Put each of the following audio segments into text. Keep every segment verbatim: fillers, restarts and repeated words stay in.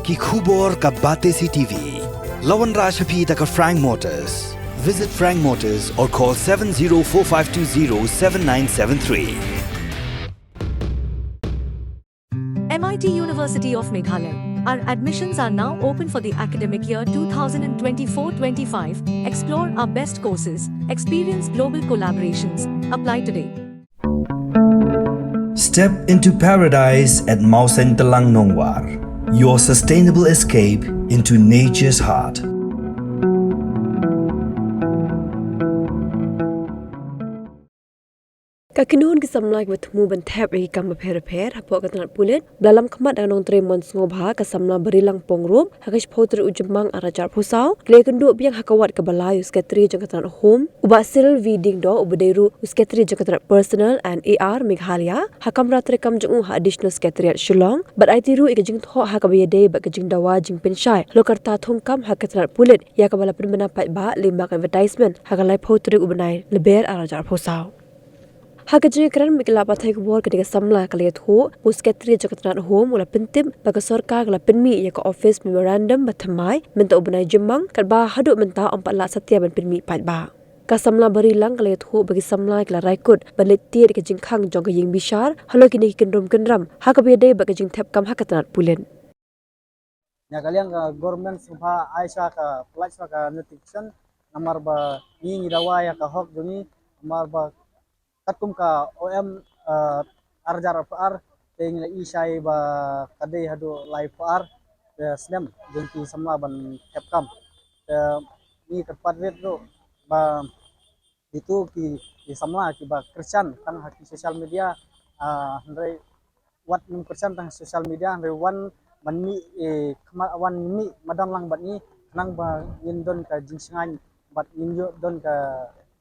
Ki khubor ka Batesi T V. La wanrah sha phi da ka Frank Motors. Visit Frank Motors or call seven zero four five two zero seven nine seven three. M I T University of Meghalaya. Our admissions are now open for the academic year two thousand twenty-four twenty-five. Explore our best courses, experience global collaborations. Apply today. Step into paradise at Mawsyntelang Nongwar, your sustainable escape into nature's heart. Ka kynhun ki samla kiba thmu ban thep ïa ki kam bapher bapher hapoh ka tnat pulit, ba la lam khmat da ka nongtrei mon sngewbha, ka samla Barilang Pongrup, ha ka shiphew tarik u Jymmang arhajar arphew saw, ki la ïakynduh biang ha ka wad kaba lai u Secretary jong ka tnat Home, u Bah Cyril V Diengdoh, uba dei ruh u Secretary jong ka tnat Personnel and A R Meghalaya, ha kamra treikam jong u ha Additional Secretariat Shillong, bad aiti ruh ïa ka jingthoh ha kaba ïadei bad ka jingdawa jingpynshai halor ka rta thungkam ha ka tnat pulit, ïa kaba la pynbna paidbah lem bad ka advertisement ha ka laiphew tarik u bnai Lber arhajar arphew saw. Ha ka jingïakren bad ki lad pathai khubor, ka dei ka samla ka la ïathuh ba u Secretary jong ka tnat Home u la pyntip ba ka sorkar ka la pynmih ïa ka office memorandum ba thymmai mynta u bnai Jymmang, katba haduh mynta ym pat lah satia ban pynmih paidbah. Ka samla Barilang ka la ïathuh ba ki samla ki la rai kut ban leit tied ïa ka jingkhang jong ka ïing bishar halor kine ki kyndrum kyndram ha kaba ïadei bad ka jingthep kam ha ka tnat pulit. Na ka liang ka government sngewbha ai shuwa ka, pynlait shuwa ka notification, namar ba ngi ngi dawa ïa ka hok jong ngi, namar ba katkum ka O M, eh, arhajar arphew ar, te ngi la i shai ba ka dei haduh laiphew ar, eh, snem jong ki samla ban thep kam. Te ngi kyrpad rit ruh ba itu ki, ki samla kiba kyrshan tang ha ki social media, ah, hynrei wat nym kyrshan tang ha social media, hynrei wan ban mih, eh, khmat, wan mih madan lang bad ngi, khnang ba ngin don ka jingshngaiñ bad ngin ïoh don ka,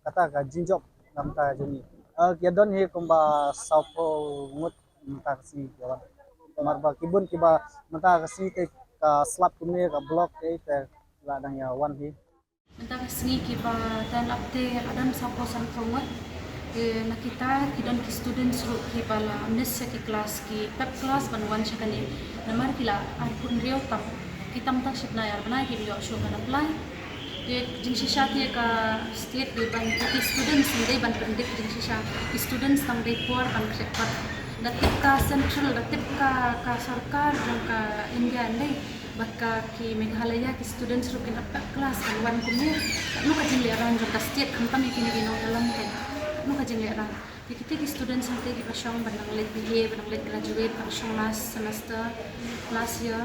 kata ka jingjop na ka bynta jong ngi. Eh, ki ïa don hi kumba sawphew ngut mynta ka sngi ki wan. Namar ba ki bun kiba mynta ka sngi te ka slap kumne ka block te, te la dang ïa wan hi. Mynta ka sngi kiba turn up te la don sawphew sanphew ngut. Te na kita ki don ki students ruh kiba la miss ïa ki class, ki pep class ban wan sha kane. Namar ki la arphew hynriew tam. Kita mynta shi bnai ar bnai kim ïoh shuh ban apply. Te jingshisha te ka state dei ban, ki students dei ban pyndep jingshisha. Ki students tang dei por ban khreh pat. Da tip ka central, da tip ka, ka sorkar jong ka India dei. Bad ka ki Meghalaya ki students ruh kin ap class kan wan kumne. Katno ka jingleh rang jong ka state khamtam ïa kine ki nongïalam kan. Katno ka jingleh rang. Ïa kite ki students hangte kiba shong ban nang leit B A, ban nang leit graduate, ban shong last semester, last year.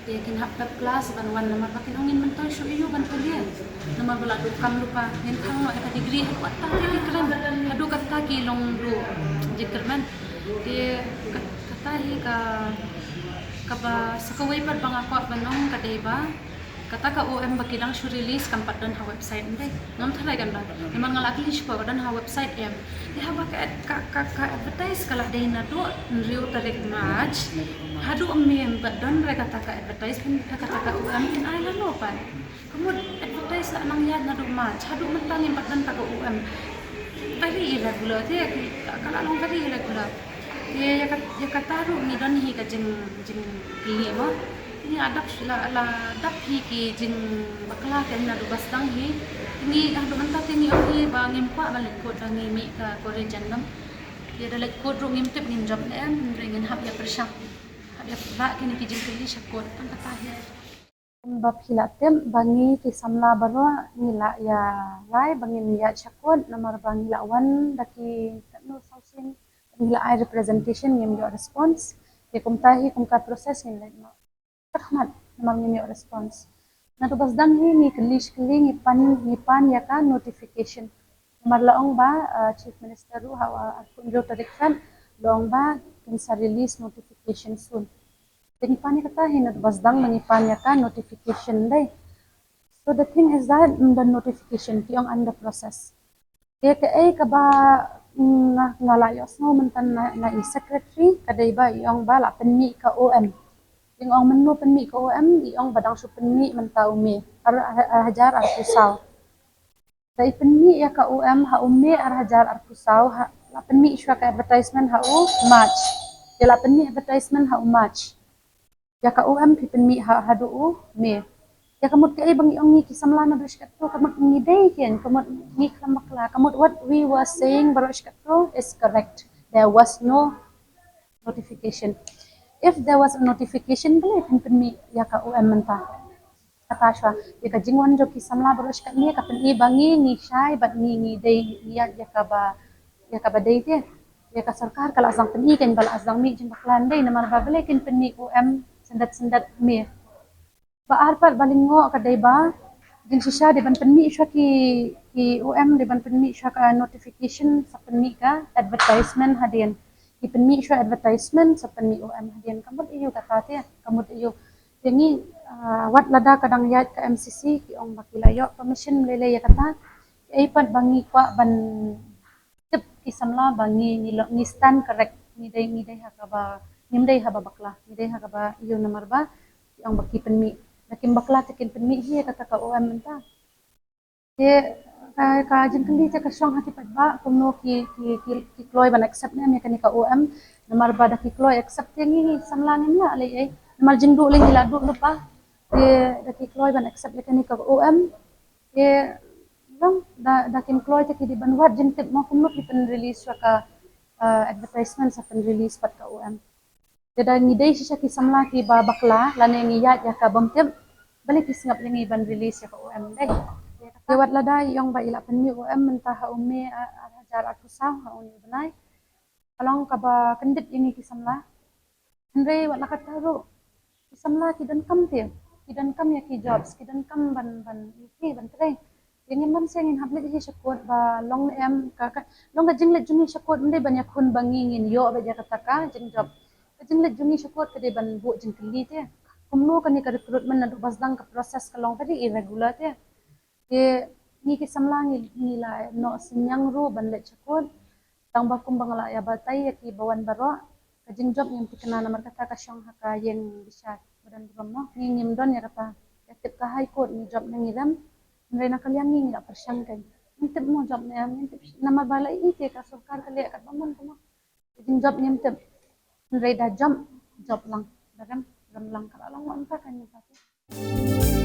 Te kin hap pep class ban wan namar ba kin ong ngin myntoi shuh ïa u ban pule. Namar ba la duh kam lypa, ngin khang noh ïa ka degree, haduh katta ki kren, haduh katta ki long duh jingkyrmen. Te ka-, kata hi ka, kaba sa kawei pat ba nga kwah ban ong ka dei ba kata ka O M ba ki dang shu release kam pat don ha website ym dei. Ngam tharai kan ba. Namar nga la kylli shuwa ka don ha website em. Te haba ka ad-, ka, ka, ka advertise ka la dei naduh hynriew tarik March. Haduh mynta pat don re kata ka advertise, phin, kata ka O M phin ai lano pat. Ka mut advertise la nang ïaid naduh March. Haduh mynta ngim pat don ta ka O M. Very irregular te, ka, ka la long very irregular. Te ïa ka, ïa kata ruh ngi don hi ka jing, jingkylli mo. Ngi la dap, la, la dap hi ki jingbakla kein naduh ba sdang hi. Ngi haduh mynta te ngi ong hi ba ngim kwah ban leit court, ba ngi mih ka corrigendum. Te da leit court ruh ngim tip ngin jop ne em, hynrei ngin hap ïa pyrshang. Hap ïa rah kine ki jingkylli sha court, tang kata hi. Kumba phi la tip ba ngi ki samla baroh ngi la ïa rai ba ngin ïaid sha court namar ba ngi la wan da ki katno saw sien, ngi la ai representation, ngim ïoh response. Te kumta hi kum ka process ngin leit noh. Ka khmat namar ngim ïoh response. Naduh ba sdang hi ngi kylli shi kylli, ngi pan, ngi pan ïa ka notification. Namar la ong ba, uh, Chief Minister ruh ha, uh, arphew hynriew tarik Feb la ong ba kin sa release notification soon. Te ngi pan ïa kata hi naduh ba sdang ba ngi pan ïa ka notification dei. So the thing is that, mm, the notification ki ong under process. Te kaei kaba, mm, nga, nga la ïohsngew mynta na, na i secretary ka dei ba i ong ba la pynmih ka O M. Te nga ong mynno pynmih ka O M, i ong ba dang shu pynmih mynta u May ar, ar, arhajar arphew saw. Te i pynmih ïa ka O M ha u May arhajar arphew saw, ha, la pynmih shuwa ka advertisement ha u March. Te la pynmih advertisement ha u March. Ïa ka O M phi pynmih ha haduh u May. Ïa ka mut kaei ba ngi ong ngi ki samla naduh shikatto, ka mut ngi dei kein, ka mut ngi khlem bakla, ka mut what we were saying baroh shikatto is correct. There was no notification. If there was a notification, balei phin pynmih ïa ka O M mynta? Kata shuwa, ïa ka jingwan jong ki samla baroh shikatne ka pyni ba ngi ngi shai bad ngi ngi dei ïa ïa kaba ïa kaba dei te. Ïa ka sorkar ka la sdang pyni kein ba la sdang mih jingbakla, ym dei? Namar ba balei kin pynmih O M syndet syndet May? Ba ar pat ba lyngngoh ka dei ba jingshisha dei ban pynmih shuwa ki ki O M, dei ban pynmih shuwa ka notification, sa pynmih ka advertisement hadien. Ki pynmih shuwa advertisement, sa pynmih O M hadien. Ka mut aiu kata te? Ka mut aiu? Te ngi, ah, wat lada ka dang ïaid ka M C C, ki ong ba ki la ïoh permission lei lei ïa kata. Ei pat ba ngi kwah ban tip ki samla ba ngi ngi lo ngi stand correct, ngi dei ngi dei ha kaba, ngim dei haba bakla, ngi dei ha kaba aiu namar ba ki ong ba ki pynmih. Da kim bakla te kin pynmih hi ïa kata ka O M mynta? Te ka, ka jingkylli te ka shong ha ki paidbah, kumno ki ki ki, ki kloi ban accept ne em ïa kane ka O M? Namar ba da ki kloi accept te ngi samla ngin ïa lei ei, namar jingduh lei ngi la duh lypa. Te da ki kloi ban accept ïa kane ka O M, te long da da kim kloi te ki dei ban wad jingtip mo, kumno ki pyn release shuwa ka, eh, advertisement, sa pyn release pat ka O M. Te da ngi dei shisha ki samla kiba bakla lane ngi ïaid ïa ka bym tip, balei ki sngap ïa ngi ban release ïa ka O M, dei? Te wat lada i ong ba i la pynmih O M mynta ha u May, ah, ar hajar arphew saw, ha une u bnai, ka long kaba kyndit ïa ngi ki samla. Hynrei wat la katta ruh, ki samla ki donkam te, ki donkam ïa ki jobs, ki donkam ban ban ïa ki ban trei. Te ngim dang sngewthuh, ngin hap leit hi sha kot ba long ne em ka, ka long ka jingleit jong ngi sha kot, ym dei ban ïakhun ba ngi ngin ïoh beit ïa kata ka jingjob. Ka jingleit jong ngi sha kot ka dei ban buh jingkylli te, kumno kane ka recruitment naduh ba sdang ka process ka long very irregular te. Te ngi ki samla ngi ngi la noh synñiang ruh ban leit sha kot. Tang ba kumba nga la ïa batai ïa kiba wan baroh, ka jingjop ngim thikna namar kata ka shong ha ka ïing bishar ba don burom mo. Ngi ngim don ïa kata. Ïa tip ka High Court ngi jop ne ngi rem. Hynrei na ka liang ngi ngi la pyrshang kein. Ngim tip mo jop ne em, ngim tip namar ba la ïohi te ka sorkar ka leh katba mon kumno. Ka jingjop ngim tip. Hynrei da jop, jop lang. Da rem, rem lang. Ka la long mo mynta ka ngim tip.